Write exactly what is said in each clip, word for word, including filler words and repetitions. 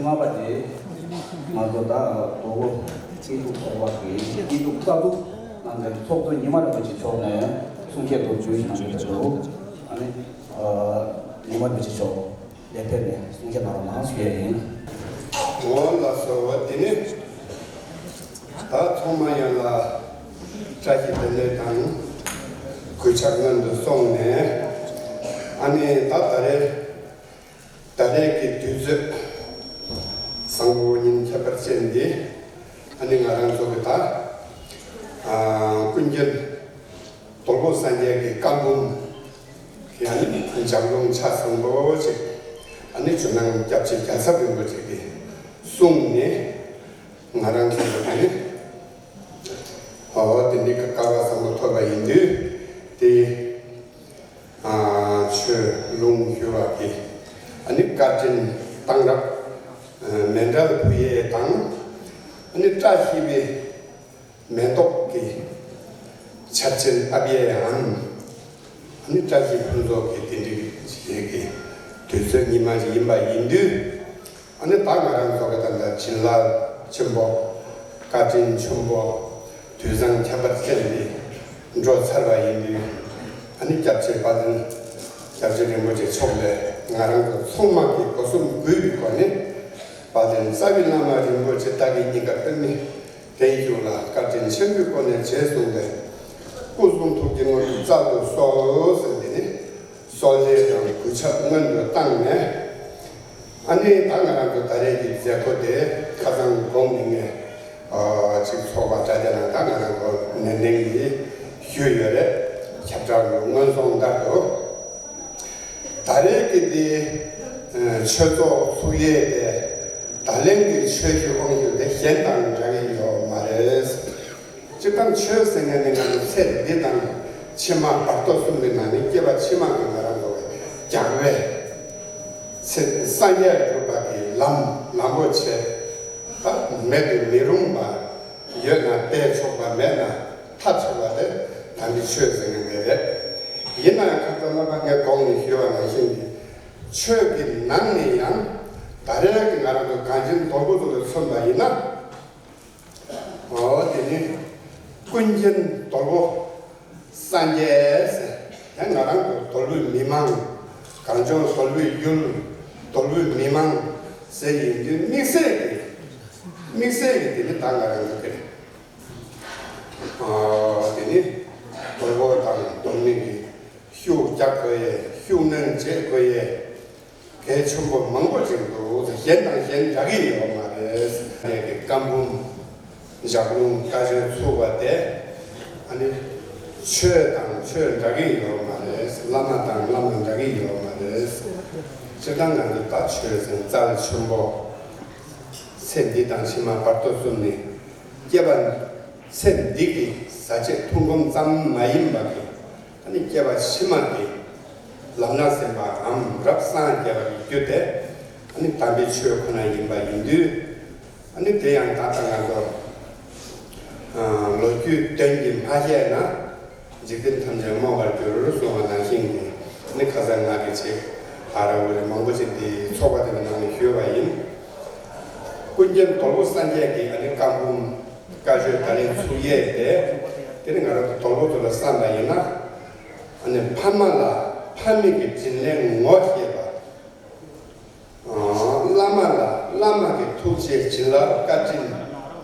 ལྔ་པ་དེ་ང་ཚོ་ད་དོ་བོ་སྐྱིད་སྡུག་ཚོགས་པ་གི་སྐྱིད་སྡུག་དཀའ་སྡུག་གནང་མཁན་ཚོགས་གཙོ་ཉི་མ་རིན་པོ་ཆེ་མཆོག་ནས་གསུང་བཤད་ཐོག་བརྗོད་གནང་གི་འདུག་ཨ་ནི་ཉི་མ་རིན་པོ་ཆེ་མཆོག་ལས་ཕེབས་ནས་གསུང་བཤད་གནང་རོགས་གནང་ཞུ་ཡས་ཡིན། འོ་ལགས་སོ། དེ་ནི་ད་ཚང་མ་ཡང་ལ་བཀྲ་ཤིས་བདེ་ལེགས་དང་གུས་ཕྱག་སྔོན་དུ་སོང་ནས། ཨ་ནི་ད་ད་རེས་ད་རེས་ཀྱི་དུས་ཚོད་བཟང་པོ་ཉིན་ཁྱད་པར་ཅན་འདི། ཨ་ནི་ང་རང་ཚོ་གི་ད་ཨ་ཀུན་མཁྱེན་དོལ་པོ་སངས་རྒྱས་ཀྱི་བཀའ་འབུམ་གི་ཨ་ནི་ལྗགས་ལུང་ཆ་ཚང་པོ་ཅིག་ཨ་ནི་ཇོ་ནང་སྐྱབས་རྗེ་རྒྱལ་ཚབ་རིན་པོ་ཆེ་གིས་གསུངས་ནས། ང་རང་ཚོ་ལ་ཨ་ནི་འོ་དེ་འདྲའི་སྐལ་བ་བཟང་པོ་ཐོབ་པ་ཡིན་དུས། དེ་ཨ་ཆོས་ལུང་ཞུ་བ་གི་ཨ་ནི་བཀའ་དྲིན་གཏང་རག་མཎྜལ་ཕུལ་ཡས་དང་། ཨ་ནི་བཀྲ་ཤིས་པའི་མེ་ཏོག་གི་ཆར་ཆེན་ཕབ་ཡས་ཨང་། ཨ་ནི་བཀྲ་ཤིས་ཕུན་ཚོགས་ཀྱི་དེ་འདྲའི་ཞིག་གི་དུས་ཚོད་ཉི་མ་ཞིག་ཡིན་པ་ཡིན་དུས། ཨ་ནི་ད་ང་རང་ཚོ་གི་ད་ལྟ་བྱིན་རླབས་ཆེན་པོ། བཀའ་དྲིན་ཆེན་པོ། དུས་བཟང་ཁྱད་པར་ཅན་འདི་འགྲོ་ཚར་བ་ཡིན་དུས། ཨ་ནི་སྐྱབས་རྗེ་དཔལ་ལྡན་སྐྱབས་རྗེ་རིན་པོ་ཆེ་མཆོག་ལས་ང་རང་ཚོ་ཚང་མ་གི་སྒོ་གསུམ་གུས་པའི་སྒོ་ནས། དཔལ་ལྡན་རྩ་བའི་བླ་མ་རིན་པོ་ཆེ་བདག་གི་སྙིང་ག་པདྨའི་གདན་བཞུགས་ལ་བཀའ་དྲིན་ཆེན་པོའི་སྒོ་ནས་རྗེས་བཟུང་སྟེ། སྐུ་གསུང་ཐུགས་ཀྱི་དངོས་གྲུབ་སྩལ་དུ་གསོལ་ཟེར་འདི་ནི་གསོལ་འདེབས་དང་གུས་ཕྱག་སྔོན་དུ་བཏང་ནས། ཨ་ནི་ད་ང་རང་ཚོ་ད་རེས་ཀྱི་མཛད་སྒོ་དེ་ཁ་སང་གོང་ནས་ངས་ཨ་ཅིག་ཚོགས་པ་དྲ་རྒྱ་ནང་ད་ང་རང་ཚོ་ནན་ཏན་གྱིས་ཞུས་ཡོད་རེད། ཁྱབ་བསྒྲགས་ཀྱི་སྔོན་སོང་ལྟར་དུ། ད་རེས་ཀྱི་འདི་ཨ་ཆོས་ཚོགས་ཚུགས་ཡས་དེ་ད་ལན་གྱི་ཆོས་ཀྱི་དབང་ཞུ་དེ་གཞན་དང་འདྲ་གི་ཡོད་མ་རེད། སྤྱིར་བཏང་ཆོས་ཟེར་མཁན་ནི་ང་ཚོ་ཚེ་འདི་དང་ཕྱི་མ་བར་དོ་གསུམ་གྱི་ནང་ནས་སྐྱེ་བ་ཕྱི་མ་གི་ང་རང་ཚོ་རྒྱག་རེས། ཚེ་སངས་རྒྱས་སྒྲུབ་པ་གི་ལམ་ལམ་པོ་ཆེ། ད་མེད་དུ་མི་རུང་བ། ཡོད་ན་བལྟས་ཆོག་པ་མེད་ན་ཐབས་ཆོག་པ་དེ་དམ་པའི་ཆོས་ཟེར་མཁན་དེ་རེད། ཡིན་ན་ཡང་ཁ་ཙ་ལ་ཕ་ངས་གོང་ནས་ཞུས་པ་ནང་བཞིན་གྱི་ཆོས་ཀྱི་ནང་ནས་ཡང་ད་རེས་ཀྱི་ང་རང་ཚོ་གངས་ཅན་དོལ་པོ་ཚོ་ལ་མཚོན་པ་ཡིན་ན། འོ་དེ་ནི་ཀུན་མཁྱེན་དོལ་པོ་སངས་རྒྱས་ཟེར། ཡང་ང་རང་ཚོ་དོལ་པོའི་མི་མང་། གངས་ལྗོངས་དོལ་པོའི་ཡུལ། དོལ་པོའི་མི་མང་ཟེར་ཡིན་དུས་དམིགས་བསལ་གྱི་དམིགས་བསལ་གྱི་དེ་ནི་ད་ང་རང་ཚོ་དེ་རེད། ཨ་དེ་ནི་དོལ་པོ་དང་དོལ་མི་གི་ཤུགས་རྒྱག་དགོས་ཡས། ཤུགས་སྣོན་བྱེད་དགོས་ཡས་གལ་ཆེན་པོ་མང་པོ་ཅིག་འདུག་གཞན་དང་གཞན་འདྲ་གི་ཡོད་མ་རེད། ངས་ཀྱི་བཀའ་འབུམ་ལྗགས་ལུང་བཀའ་ཆོས་ཚུགས་པ་དེ་ཨ་ནི་ཆོས་དང་ཆོས་འདྲ་གི་ཡོད་མ་རེད། བླ་མ་དང་བླ་མ་འདྲ་གི་ཡོད་མ་རེད། སྤྱིར་བཏང་ང་ཚོ་ད་ཆོས་ཟེར་རྩ་ཆེན་པོ། ཚེ་འདི་དང་ཕྱི་མ་བར་དོ་གསུམ་ནི་སྐྱེ་བ། ཚེ་འདི་གི་ཟ་ཆས་འཐུང་སྒོམ་ཙམ་མ་ཡིན་པ་གི་ཨ་ནི་སྐྱེ་བ་ཕྱི་མ་གི་ལམ་སྣ་ཟིན་པའམ་རབ་སངས་རྒྱས་པ་གི་རྒྱུ་དེ་ཨ་ནི་དམ་པའི་ཆོས་ཁོ་ན་ཡིན་པ་ཡིན་དུས། ཨ་ནི་དེ་ཡང་ད་ལྟ་ང་ཚོ་ལོ་རྒྱུས་དོན་གྱིས་མ་བཤད་ན། འཇིག་རྟེན་ཐམས་ཅད་རྨོངས་པར་འགྱུར་གསུངས་པ་ནང་བཞིན་གྱི་ནི་ཁ་སང་ང་གིས་ཅིག་ཨ་ར་འུ་རེ་མང་པོ་ཅིག་འདི་ཚོགས་པ་དེ་ནང་ནས་ཞུས་པ་ཡིན། ཀུན་མཁྱེན་དོལ་པོ་སངས་རྒྱས་ཀྱི་ཨ་ནི་བཀའ་འབུམ་བཀའ་ཆོས་ད་ལན་ཚུགས་ཡས་དེ། དེ་ནི་ང་རང་ཚོ་དོལ་པོ་ཚོ་ལ་བསམ་པ་ཡིན་ན། ཨ་ནི་ཕ་མ་ལ་ཕ་མེས་ཀྱི་དྲིན་ལན་ངོ་ཤེས་པ། བླ་མ་ལ་བླ་མ་གི་ཐུགས་རྗེ་བྱིན་རླབས་བཀའ་དྲིན་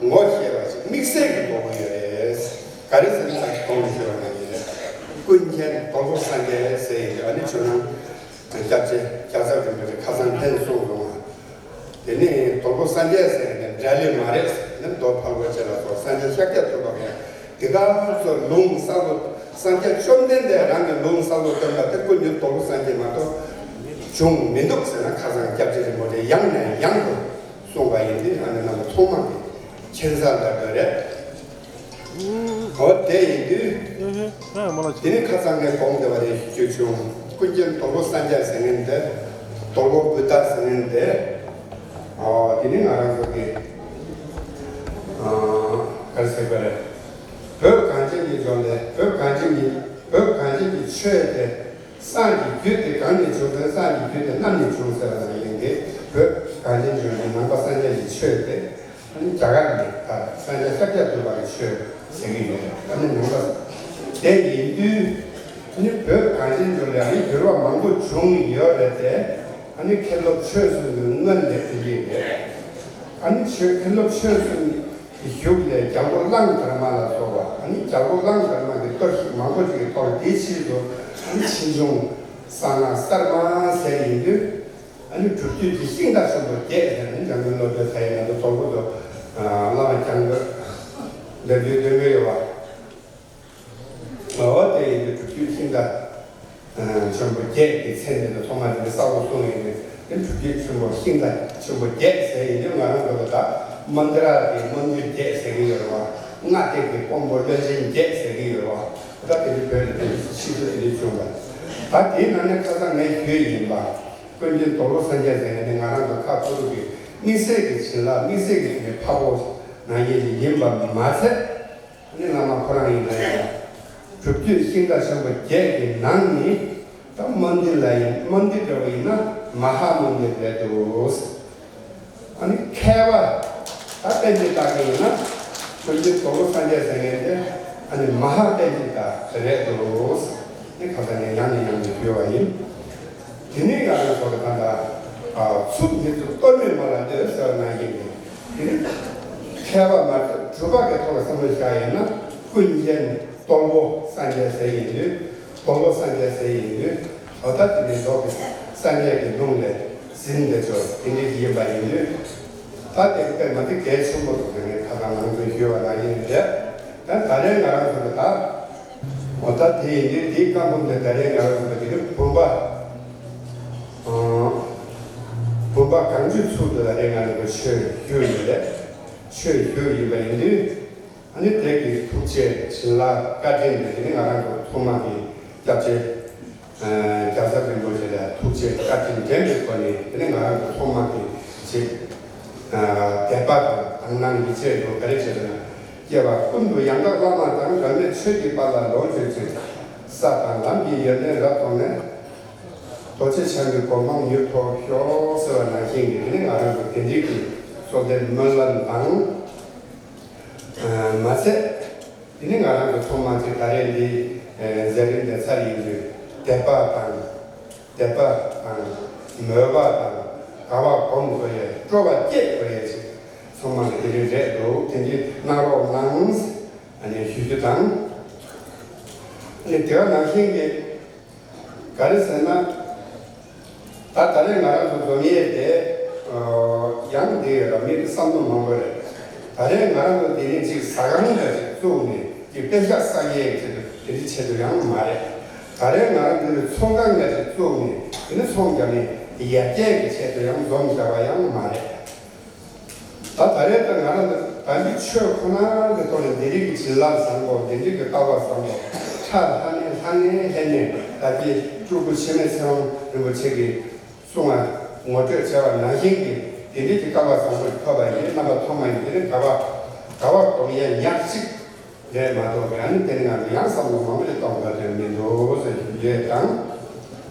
ངོ་ཤེས་པ་ཞིག་དམིགས་བསལ་གྱི་དགོས་ཀྱི་ཡོད་རེད། ག་རེ་ཟེར་ན་ད་གོང་དུ་ཞུས་པ་ནང་བཞིན་རེད། ཀུན་མཁྱེན་དོལ་པོ་སངས་རྒྱས་ཟེར་ཡིན་ཨ་ནི་ཇོ་ནང་སྐྱབས་རྗེ་རྒྱལ་ཚབ་རིན་པོ་ཆེ་ཁ་སང་ཕེབས་སོང་ལོང་། དེ་ནི་དོལ་པོ་སངས་རྒྱས་ཟེར་ནས་འབྲལ་ལེ་མ་རེད་ཟེར་ནས་རྡོ་ཕལ་པོ་ཆེ་ལ་སོགས་སངས་རྒྱས་ཤཱཀྱ་ཐུབ་པ་ཡང་། དེ་ག་ཚོ་ལུང་གསལ་པོ་སངས་རྒྱས་བཅོམ་ལྡན་འདས་རང་གི་ལུང་གསལ་པོ་སྟོན་པ་དེ་ཀུན་མཁྱེན་དོལ་པོ་སངས་རྒྱས་མ་གཏོགས་བྱུང་མི་འདུག་ཟེར་ན་ཁ་སང་སྐྱབས་རྗེ་རིན་པོ་ཆེ་ཡང་ནས་ཡང་དུ་གསུངས་པ་ཡིན་དུས་ཨ་ནི་རྣམ་པ་ཚང་མ་གི་མཁྱེན་གསལ་ལྟ་བུ་རེད། འོ་དེ་ཡིན་དུས་དེ་ནི་ཁ་སང་ངས་གོང་དེ་བ་རེ་ཞུ་བྱུང་། ཀུན་མཁྱེན་དོལ་པོ་སངས་རྒྱས་ཟེར་མཁན་དེ་དོལ་པོ་བུདྡྷ་ཟེར་མཁན་དེ་འོ་དེ་ནི་ང་རང་ཚོ་གི་ག་རེ་ཟེར་དགོས་རེད། བོད་གངས་ཅན་གྱི་ལྗོངས་ལས་བོད་གངས་ཅན་གྱི་བོད་གངས་ཅན་གྱི་ཆོས་དེ་སངས་ཀྱི་རྒྱུད་དེ་གང་ནས་བྱུང་ཟེར་སངས་ཀྱི་རྒྱུད་དེ་གནམ་ནས་བྱུང་ཟེར་བ་ནང་བཞིན་གྱི་བོད་ གངས་ཅན་ལྗོངས་ཀྱི་ནང་པ་སངས་རྒྱས་ཀྱི་ཆོས་དེ། ཨ་ནི་རྒྱ་གར་ནས་ད་སངས་རྒྱས་ཤཱཀྱ་ཐུབ་པ་གི་ཆོས་ཟེར་གྱི་ཡོད། ཨ་ནི་ནང་པ་དེ་ཡིན་དུས། ཨ་ནི་བོད་གངས་ཅན་ལྗོངས་ལ་ཨ་ནི་འགྱུར་བ་མང་པོ་བྱུང་ཡོད་རེད་དེ། ཨ་ནི་མཁན་སློབ་ཆོས་གསུམ་གྱི་སྔོན་ལ་དེ་ཡིན་རེད། ཨ་ནི་ཆོས་མཁན་སློབ་ཆོས་གསུམ་གྱི་གཞུག་ལ་རྒྱལ་པོ་གླང་དར་མ་ལ་སོགས་པ། ཨ་ནི་རྒྱལ་པོ་གླང་དར་མ་གི་གཏོར་བཤིག་མང་པོ་ཞིག་གི་ཐོག་དེའི་ཕྱིས་སུ། ཨ་ནི་ཕྱིས་འབྱུང་གསང་སྔགས་གསར་མ་ཟེར་ཡིན་དུས། ཨ་ནི་སྒྲུབ་བརྒྱུད་ཀྱི་ཤིང་རྟ་ཆེན་པོ་བརྒྱད་ཟེར་ནས་འཇམ་མགོན་བློ་གྲོས་ཚེ་ཡི་ནང་དུ་དོལ་པོ་དུ་བླ་མ་བྱང་གི་འདི་འདྲའི་སྟོན་གྱི་ཡོད་པ། འོ་དེ་ཡིན་དུས་སྒྲུབ་བརྒྱུད་ཤིང་རྟ་ཆེན་པོ་བརྒྱད་ཀྱི་མཚན་དེ་ཚོ་ཐོག་མ་དེ་ནས་གསལ་པོ་གསུངས་ཡོད་ནས། དེ་སྒྲུབ་བརྒྱུད་ཆེན་པོ་ཤིང་རྟ་ཆེན་པོ་བརྒྱད་ཟེར་ཡིན་དུས། ང་རང་ཚོ་ལ་ད་མནྡ་ར་གི་མནྡ་ར་བརྒྱད་ཟེར་གྱི་ཡོད་རེད་པ། སྔགས་གཏེར་གྱི་དཔོན་པོ་བློན་ཆེན་བརྒྱད་ཟེར་གྱི་ཡོད་རེད་པ། ད་དེ་ཚོ་བོད་ལ་དེ་ཕྱིས་སུ་དེ་འདྲ་བྱུང་བ། ད་དེའི་ནང་ནས་ཁ་སང་ངས་ཞུས་ཡིན་པ། ཀུན་མཁྱེན་དོལ་པོ་སངས་རྒྱས་ཟེར་མཁན་དེ་ང་རང་ཚོ་ཁ་ཕུ་རུ་གི་དམིགས་བསལ་གྱི་བྱིན་རླབས། དམིགས་བསལ་གྱི་དེ་འཕགས་པོ་ནང་བཞིན་ཞིག་ཡིན་པ་མ་ཚད། ཨ་ནི་བླ་མ་ཁོ་རང་ཡིན་ན་ཡང་། སྒྲུབ་བརྒྱུད་ཤིང་རྟ་ཆེན་པོ་བརྒྱད་ཀྱི་ནང་ནས་ད་མནྡ་ར་ལ་ཡིན། མནྡ་ར་འདྲ་བོ་ཡིན་ན་མ་ཧཱ་མནྡ་ར་རེད་འདུག། ཨ་ནི་མཁས་པ་ད་པཎ་ཆེན་ལྟ་གི་ཡིན་ན། ཀུན་མཁྱེན་དོལ་པོ་སངས་རྒྱས་ཟེར་མཁན་དེ་ཨ་ནི་མ་ཧཱ་པཎ་ཆེན་ལྟ་རེད་འདུག། ཨ་ནི་ཁ་སང་ངས་ཡང་ནས་ཡང་ནས་ཞུས་པ་ཡིན། དེ་ནས་ང་རང་ཚོ་གི་ད་ལྟ་ཚུར་འདི་ཚོ་གཏོར་མའི་ངོ་ལ་འདོད་ཟེར་བ་ནང་བཞིན་གྱི། དེ་ནི་མཁས་པ་མ་གཏོགས་གྲུབ་པ་གི་ཐོག་ལ་བསམ་བློ་བཞག་ཡིན་ན། ཀུན་མཁྱེན་དོལ་པོ་སངས་རྒྱས་ཟེར་ཡིན་དུས། དོལ་པོ་སངས་རྒྱས་ཟེར་ཡིན་དུས། འོ་ད་དེ་ནི་མདོ་གི་སངས་རྒྱས་ཀྱི་ལུང་ལས་ཟིན་པའི་ཆོས་དེ་འདྲ་ཞིག་ཡིན་པ་ཡིན་དུས། ད་དེ་དཔེ་མ་དེ་གལ་ཆེན་པོ་འདུག། དེ་ནི་ཁ་སང་ང་ཚོས་ཞུས་པ་ནང་བཞིན་རེད། ད་ད་རེས་ང་རང་ཚོ་གི་ད། འོ་ད་དེ་ཡིན་དུས་དེའི་བཀའ་འབུམ་དེ་ད་རེས་ང་རང་ཚོ་གི་དེ་ནི་བུམ་པ། ཨང་། བུམ་པ་གང་བྱོའི་ཚུལ་དུ་ད་རེས་ང་རང་ཚོ་ཆོས་ཞུས་ཡོད་རེད། ཆོས་ཞུས་ཡོད་པ་ཡིན་དུས། ཨ་ནི་དེ་གི་ཐུགས་རྗེ་བྱིན་རླབས་བཀའ་དྲིན་དེ་ནི་ང་རང་ཚོ་ཚང་མ་གི་སྐྱབས་རྗེ་རྒྱལ་ཚབ་རིན་པོ་ཆེ་ལ་ཐུགས་རྗེ་བཀའ་དྲིན་དྲན་པའི་སྒོ་ནས། དེ་ནི་ང་རང་ཚོ་ཚང་མ་གི་ཆེད་དད་པ་དང་དག་སྣང་ཡིད་ཆེས་དང་། ག་རེ་བྱས་ན། སྐྱེ་བ་ཀུན་ཏུ་ཡང་དག་བླ་མ་དང་། འབྲལ་མེད་ཆོས་ཀྱི་དཔལ་ལ་ལོངས་སྤྱོད་ཅིང་། ས་དང་ལམ་གྱི་ཡོན་ཏན་རབ་མཐོང་ནས། རྡོ་རྗེ་འཆང་གི་གོ་འཕང་མྱུར་ཐོབ་ཤོག་ཟེར་བ་ནང་བཞིན་གྱི། དེ་ནི་ང་རང་ཚོ་དེ་འདྲའི་གི་གསོལ་འདེབས་སྨོན་ལམ་དང་། མ་ཚད། དེ་ནི་ང་རང་ཚོ་ཚང་མ་གཅིག་ད་རེས་འདི་མཛད་རིམ་དེ་ཚར་ཡིན་དུས། དད་པ་དང་། དད་པ་དང་། མོས་པ་དང་། དགའ་བ་སྒོམ་དགོས་ཡས། སྤྲོ་བ་བསྐྱེད་དགོས་ཡས་ཅིག་ཚང་མ་གི་དེ་རིང་རེད་འདུག། དེ་འདྲའི་གནང་རོགས་གནང་། ཨ་ནི་ཞུ་རྒྱུ་དང་། ཨ་ནི་དེ་ག་ནང་བཞིན་གྱི། ག་རེ་ཟེར་ན། ད་ད་རེས་ང་རང་ཚོ་འཛོམས་ཡས་དེ། ཨོ། ཡང་འདི་ཡོད་ལ་མི་བསམ་བློ་མང་པོ་རེད། ད་རེས་ང་རང་ཚོ་འདི་ནས་ཅིག་ཟ་ཁང་འདྲ་ཞིག་བཙུགས་ནས་ཅིག་དཔེ་ཤག་བསགས་ཡས་ཆེད་དུ་དེ་འདྲའི་ཆེད་དུ་ཡང་མ་རེད། ད་རེས་ང་རང་འདི་ནས་ཚོང་ཁང་འདྲ་ཞིག་བཙུགས་ནས་དེ་ནས་ཚོང་རྒྱག་ནས་ཡར་རྒྱས་ཀྱི་ཆེད་དུ་ཡང་འཛོམས་བཞག་པ་ཡང་མ་རེད། ད་ད་རེས་ད་ང་རང་ཚོ་དམ་པའི་ཆོས་ཁོ་ན་གི་ཐོག་ནས་འདི་རིགས་ཀྱི་བྱིན་རླབས་བཟང་པོ། འདི་རིགས་ཀྱི་སྐལ་བ་བཟང་པོ། ཁྲ་ལྷ་ནས་ལྷ་ནས་ལྷ་ནས། ད་ལྟའི་སྤྲུལ་སྐུ་འཆི་མེད་ཚེ་དབང་རིན་པོ་ཆེ་གིས་གསུང་བ་ངོ་སྤྲོད་བྱས་པ་ནང་བཞིན་གྱི་དེ་འདྲའི་གི་སྐལ་བ་བཟང་པོ་ཞིག་ཐོབ་པ་ཡིན། རྣམ་པ་ཐོག་མ་ཡིན། དེ་ནི་དགའ་བ་དགའ་བ་སྒོམ་ཡས་ཉག་གཅིག་རེད་མ་གཏོགས། ཡང་ནི་དེ་ནི་ང་ཚོ་ཡང་བསམ་བློ་མང་པོ་ཞིག་གཏོང་དགོས་དོན་མི་འདུག་ཟེར་ཞུ་རྒྱུ་དང་།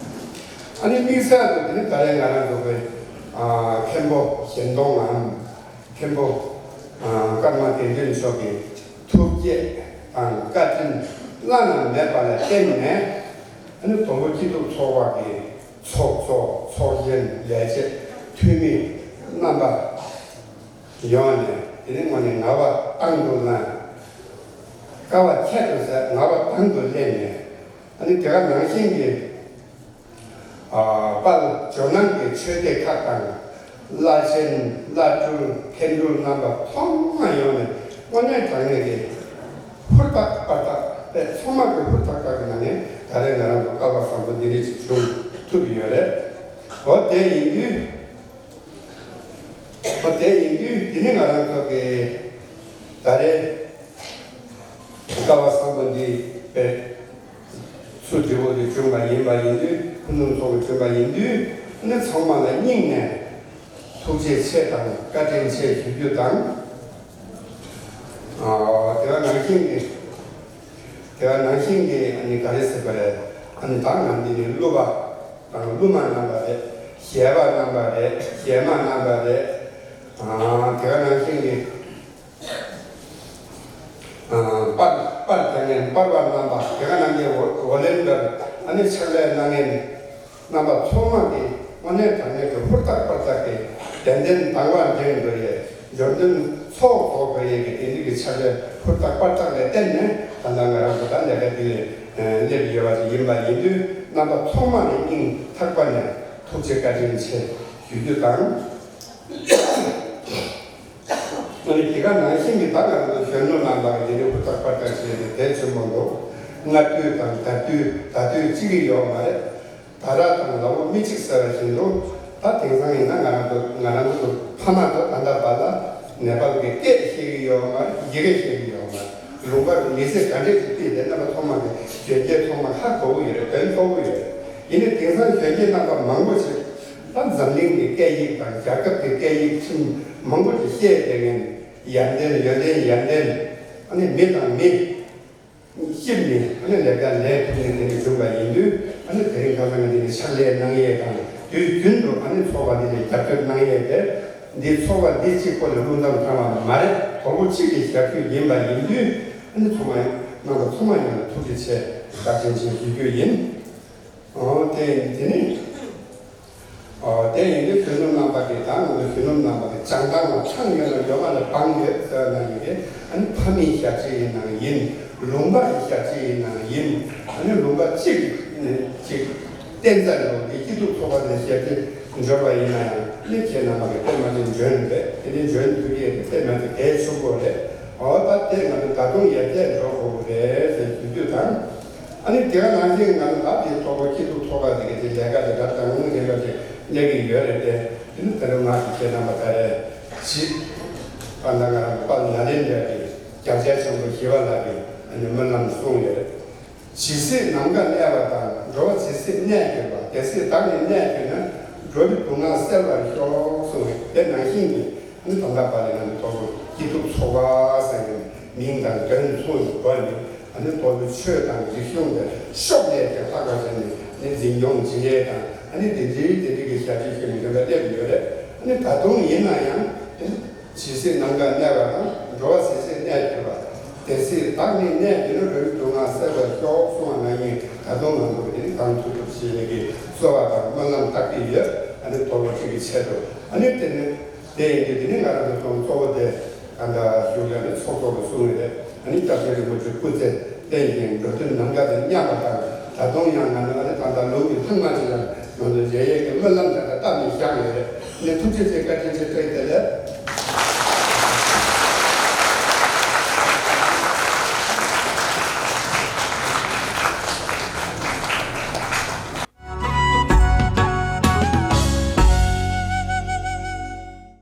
ཨ་ནི་དམིགས་བསལ་དུ་དེ་ནི་ད་རེས་ང་རང་ཚོ་གི་ཨ་མཁན་པོ་གཞན་སྟོང་ངམ། མཁན་པོ་ཨ་ཀརྨ་བསྟན་འཛིན་མཆོག་གི་ཐུགས་བསྐྱེད་དང་བཀའ་དྲིན་བླ་ན་མེད་པ་ལ་བརྟེན་ནས། ཨ་ནི་དོལ་པོ་སྐྱིད་སྡུག་ཚོགས་པ་གི་ཚོགས་གཙོ། ཚོགས་གཞོན། ལས་བྱེད། འཐུས་མི་རྣམ་པ་ཡོངས་ནས་དེ་ནི་དངོས་གནས་ངག་པ་དང་དུ་བླངས། དཀའ་བ་ཁྱད་དུ་བསད། ངག་པ་དང་དུ་ལེན་ནས། ཨ་ནི་དེ་ག་ནང་བཞིན་གྱི་ཨ་དཔལ་ཇོ་ནང་གི་ཆོས་སྡེ་ཁག་དང་། བླ་ཆེན། བླ་སྤྲུལ། མཁན་སྤྲུལ་རྣམ་པ་ཚང་མ་ཡོང་ནས་དངོས་གནས་དྲང་གནས་ཀྱི་ཧུར་ཐག་པར་ཐག་པས། ཚང་མ་གི་ཧུར་ཐག་ཐག་གི་ནང་ནས་ད་རེས་ང་རང་ཚོ་སྐལ་བ་བཟང་པོ་འདི་འདྲ་ཞིག་བྱུང་ཐུབ་ཡོད་རེད། འོ་དེ་ཡིན་དུས། འོ་དེ་ཡིན་དུས་དེ་ནི་ང་རང་ཚོ་གི་ད་རེས་སྐལ་བ་བཟང་པོ་འདི་དཔེ་ཚུལ་འདྲི་བོ་དེ་བྱུང་བ་ཡིན་པ་ཡིན་དུས། ཕུན་སུམ་ཚོགས་པ་བྱུང་བ་ཡིན་དུས། ཨ་ནི་ཚང་མ་ལ་སྙིང་ནས་ཐུགས་རྗེ་ཆེ་དང་བཀའ་དྲིན་ཆེ་ཞུ་རྒྱུ་དང་། ཨ་དེ་བ་ནང་བཞིན་གྱི། དེ་བ་ནང་བཞིན་གྱི་ཨ་ནི་ག་རེ་ཟེར་བ་རེད། ཨ་ནི་ད་ང་འདི་ནི་སློབ་པ་དང་སློབ་མ་རྣམ་པ་རེད། གཞས་པ་རྣམ་པ་རེད། གཞས་མ་རྣམ་པ་རེད། ཨ་དེ་ག་ནང་བཞིན་གྱི་ཨ་པར་པར་དེ་ནས་པར་པ་རྣམ་པ། དེ་ག་ནང་གི་ཝོ་ཝོ་ལན་ཊིར། ཨ་ནི་ཕྱག་ལས་གནང་མཁན་རྣམ་པ་ཚང་མ་གི་དངོས་གནས་དྲང་གནས་ཀྱི་ཧུར་ཐག་པར་ཐག་གི་ཏན་ཏན་དང་བ་འདྲེན་འགྲོ་ཡས། འབྱོར་འདོན་ཚོགས་རྫོགས་དགོས་ཡས་ཀྱི་དེ་འདྲ་གི་ཕྱག་ལས་ཧུར་ཐག་པར་ཐག་ལ་བརྟེན་ནས་ད་ལྟ་ང་རང་ཚོ་ད་ལས་ཀ་འདི་ལ་སླེབས་ཡོད་པ་ཞིག་ཡིན་པ་ཡིན་དུས། རྣམ་པ་ཚང་མ་ནས་སྙིང་ཐག་པ་ནས་ཐུགས་རྗེ་བཀའ་དྲིན་ཆེ་ཞུ་རྒྱུ་དང་། ཨ་ནི་དེ་ག་ནང་བཞིན་གྱི་ད་ང་རང་ཚོ་གཞོན་ནུ་རྣམ་པ་གི་དེ་འདྲའི་ཧུར་ཐག་པར་ཐག་བྱས་ཏེ་གལ་ཆེན་པོ་འདུག་སྔ་དུས་དང་ད་དུས་ད་དུས་གཅིག་གི་ཡོད་མ་རེད། ད་ར་དང་ལ་འོ་མི་གཅིག་ཟེར་བ་བཞིན་དུ། ད་དེང་སང་ཡིན་ན་ང་རང་ཚོ་ང་རང་ཚོ་ཕ་མ་ཚོ་ད་ལྟ་བར་ལ་ནེ་པཱལ་གྱི་སྐད་ཤེས་ཀྱི་ཡོད་མ་རེད། ཡི་གེ་ཤེས་ཀྱི་ཡོད་མ་རེད། ལུང་པ་གི་མི་ཚེ་ག་འདྲས་ཀྱི་སྤེལ་ཏེ་རྣམ་པ་ཚང་མ་གི་གཞོན་སྐྱེས་ཚང་མ་ཧ་གོ་གི་ཡོད་རེད། དོན་རྟོགས་གི་ཡོད་རེད། ཡིན་ནའི་དེང་སང་གཞོན་སྐྱེས་རྣམ་པ་མང་པོ་ཞིག་ད་འཛམ་གླིང་གི་སྐད་ཡིག་དང་རྒྱལ་ཁབ་ཀྱི་སྐད་ཡིག་ཁྲིམས་མང་པོ་ཞིག་ཤེས་བསྡད་མཁན། ཡར་ལྡན་ཡོན་ཏན་ཡར་ལྡན། ཨ་ནི་མི་དང་མི་སྐྱིད་ནི་ཨ་ནི་ལས་ཀ་ལས་ཐུབ་ནས་དེ་ནི་བྱུང་བ་ཡིན་དུས། ཨ་ནི་དེ་རིང་ཁ་སང་གི་འདི་ནི་ཕྱག་ལས་གནང་ཡས་དང་དུས་རྒྱུན་དུ་ཨ་ནི་ཚོགས་པ་འདི་ལ་རྒྱབ་སྐྱོར་གནང་ཡས་དེ། འདི་ཚོགས་པ་འདི་གཅིག་པོ་ལ་ལྷུང་འཛོམས་བཏང་བ་མ་རེད། དོ་པོ་གཅིག་གི་ཞབས་ཞུ་ཡིན་པ་ཡིན་དུས། ཨ་ནི་ཚང་མ་རྣམ་པ་ཚང་མ་ཡོངས་ལ་ཐུགས་རྗེ་ཆེ་བཀའ་དྲིན་ཆེ་ཞུ་རྒྱུ་ཡིན། ཨོ་དེ་དེ་ནི། ཨོ་དེ་ཡིན་དུས་གཞོན་ནུ་རྣམ་པ་གི་ད་ང་ཚོ་གཞོན་ནུ་རྣམ་པ་གི་བྱང་ཐང་ལ་ཐང་ཡོད་ན་ཡོད་མ་ལ་བང་ཡོད་ཟེར་ན་ཡིན་གི། ཨ་ནི་ཕ་མིའི་ཞབས་ཕྱི་ཡིན་ནའང་ཡིན། ལུང་པ་གི་ཞབས་ཕྱི་ཡིན་ནའང་ཡིན། ཨ་ནི་ལུང་པ་གཅིག་གཅིག་བསྟན་རྩ་ལོ་འདི་སྐྱིད་སྡུག་ཚོགས་པ་ནས་ཞབས་ཕྱི་འབྱོར་བ་ཡིན་ན་ཡང་། ཨ་ནི་ཁྱེད་རྣམ་པ་གི་དཔེ་མ་ཚད་འཇོན་པས། དེ་ནི་འཇོན་ཐུབ་ཡས་དེ་དཔེ་མ་ཚད་གལ་ཆེན་པོ་རེད། ཨོ་ད་དེ་ང་ཚོ་ད་དུང་ཡར་རྒྱས་འགྲོ་དགོས་རེད་ཟེར་ཞུ་རྒྱུ་དང་། ཨ་ནི་དེ་ག་ནང་བཞིན་ང་ཚོ་ད་དེ་ཚོགས་པ་སྐྱིད་སྡུག་ཚོགས་པ་ཟེར་གི་དེ་ལས་ཀ་དེ་ད་དང་པོ་རེ་བ་དེ་སླེབས་ཀྱི་ཡོད་རེད་དེ། དེ་ནི་ད་རུང་ང་ཚོ་ཁྱེད་རྣམ་པ་ད་རེས་ཇི་ཨ་ད་ང་རང་དཔལ་ནཱ་ལེནྡྲ་གི་རྒྱལ་སྲས་ཆེན་པོ་ཞི་བ་ལྷ་གི་ཨ་ནི་སྨོན་ལམ་གསུངས་ཡོད་རེད། ཇི་སྲིད་ནམ་མཁའ་གནས་པ་དང་། འགྲོ་བ་ཇི་སྲིད་གནས་གྱུར་པ། དེ་སྲིད་བདག་ནི་གནས་གྱུར་ན། འགྲོ་བའི་སྡུག་བསྔལ་སེལ་བར་ཤོག་གསུངས་པས། དེ་ནང་བཞིན་གྱི་ཨ་ནི་ད་ལྟ་བར་ལ་ང་ཚོ་དོ་པོ་སྐྱིད་སྡུག་ཚོགས་པ་ཟེར་ནས་མིང་དང་དོན་ཚོགས་ཀྱི་སྒོ་ནས། ཨ་ནི་དོ་པོའི་ཆོས་དང་རིག་གཞུང་དེ་ཤོག་ལས་ཀྱང་ལྷག་པ་བྱས་ནས་ནི་འཛིན་སྐྱོང་བྱེད་ཡས་དང་། ཨ་ནི་དེ་འདྲའི་དེ་འདྲའི་གི་ཞབས་ཕྱི་ཞུ་མི་འདོད་པ་སླེབས་ཡོད་རེད། ཨ་ནི་ད་དུང་ཡིན་ན་ཡང་། ཇི་སྲིད་ནམ་མཁའ་གནས་པ་དང་། འགྲོ་བ་ཇི་སྲིད་གནས་གྱུར་པ། དེ་སྲིད་བདག་ནི་གནས་གྱུར་ན། འགྲོ་བའི་སྡུག་བསྔལ་སེལ་བར་ཤོག་གསུངས་པ་ནང་བཞིན། ད་དུང་ང་ཚོ་གིས་དེ་ནི་གང་ཐུབ་ཐུབ་བྱེད་ཡས་ཀྱི་གསོལ་བ་དང་སྨོན་ལམ་བཏབ་ཀྱི་ཡོད། ཨ་ནི་དོ་པོ་གཅིག་གི་ཆེད་དུ། ཨ་ནི་དེ་ནི་དེ་ཡིན་དུས་དེ་ནི་ང་རང་ཚོ་ཚོགས་གཙོ་བོ་དེ་ག་འདྲ་ཞུ་ཡ་ནི་ཚོགས་གཙོ་བོ་གསུངས་ཡོད་རེད། ཨ་ནི་སྐྱབས་རྗེ་རིན་པོ་ཆེ་སྐུ་ཚེ་བརྟན་ཞིང་འགྲོ་དོན་ནམ་མཁའ་དང་མཉམ་པ་དང་། ད་དུང་ཡང་ང་ཚོ་ཨ་ནི་ད་ལྟ་ལུང་གི་ལྷག་མ་ཞིག་ལ་ང་ཚོ་མཇལ་ཡས་ཀྱི་སྨོན་ལམ་དེ་འདྲ་བཏབ་ནས་བཞག་ཡོད་རེད། ཨ་ནི་ཐུགས་རྗེ་ཆེ། བཀའ་དྲིན་ཆེ། བཀྲ་ཤིས་བདེ་ལེགས།